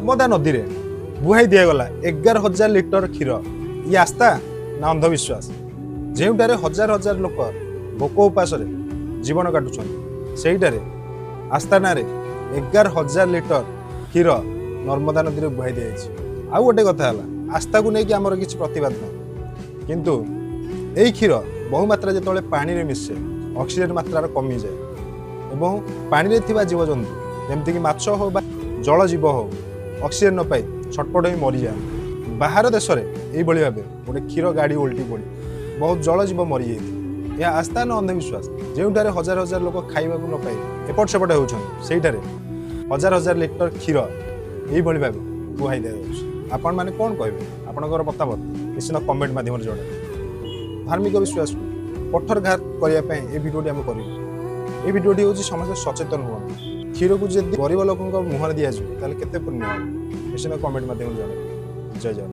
ନର୍ମଦା ନଦୀରେ ବୁହାଇ ଦିଆଗଲା 11,000 ଲିଟର କ୍ଷୀର। ଇଏ ଆସ୍ଥା ନା ଅନ୍ଧବିଶ୍ୱାସ? ଯେଉଁଠାରେ ହଜାର ହଜାର ଲୋକ ଭୋକ ଉପାସରେ ଜୀବନ କାଟୁଛନ୍ତି, ସେଇଠାରେ ଆସ୍ଥା ନାଁରେ 11,000 ଲିଟର କ୍ଷୀର ନର୍ମଦା ନଦୀରେ ବୁହାଇ ଦିଆଯାଇଛି। ଆଉ ଗୋଟେ କଥା ହେଲା, ଆସ୍ଥାକୁ ନେଇକି ଆମର କିଛି ପ୍ରତିବାଦ ନାହିଁ, କିନ୍ତୁ ଏଇ କ୍ଷୀର ବହୁ ମାତ୍ରା ଯେତେବେଳେ ପାଣିରେ ମିଶେ, ଅକ୍ସିଜେନ୍ ମାତ୍ରାର କମିଯାଏ ଏବଂ ପାଣିରେ ଥିବା ଜୀବଜନ୍ତୁ ଯେମିତିକି ମାଛ ହଉ ବା ଜଳ ଜୀବ ହଉ, ଅକ୍ସିଜେନ୍ ନ ପାଇ ଛଟପଟ ହୋଇ ମରିଯାଆନ୍ତି। ବାହାର ଦେଶରେ ଏଇଭଳି ଭାବେ ଗୋଟେ କ୍ଷୀର ଗାଡ଼ି ଓଲଟି ପଡ଼ି ବହୁତ ଜଳ ଜୀବ ମରିଯାଇଥିଲେ। ଏହା ଆସ୍ଥା ନା ଅନ୍ଧବିଶ୍ୱାସ? ଯେଉଁଠାରେ ହଜାର ହଜାର ଲୋକ ଖାଇବାକୁ ନ ପାଇ ଏପଟ ସେପଟ ହେଉଛନ୍ତି, ସେଇଠାରେ ହଜାର ହଜାର ଲିଟର କ୍ଷୀର ଏଇଭଳି ଭାବେ ବୁହାଇ ଦିଆଯାଉଛି। ଆପଣମାନେ କ'ଣ କହିବେ? ଆପଣଙ୍କର ମତାମତ ନିଶ୍ଚିତ କମେଣ୍ଟ ମାଧ୍ୟମରେ ଜଣାଇବେ। ଧାର୍ମିକ ବିଶ୍ୱାସକୁ କଠୋରଘାତ କରିବା ପାଇଁ ଏ ଭିଡ଼ିଓଟି ଆମେ କରିବୁ। এই ଭିଡ଼ିଓଟି ହେଉଛି ସମସ୍ତେ ସଚେତନ ହୁଅନ୍ତୁ। କ୍ଷୀରକୁ ଯଦି ଗରିବ ଲୋକଙ୍କ ମୁହଁରେ ଦିଆଯିବ, ତାହେଲେ କେତେ ପୁଣ୍ୟ ହେବ? ନିଶ୍ଚିତ କମେଣ୍ଟ ମାଧ୍ୟମରେ ଜଣାଇବେ। ଜୟ ଜଗନ୍ନାଥ।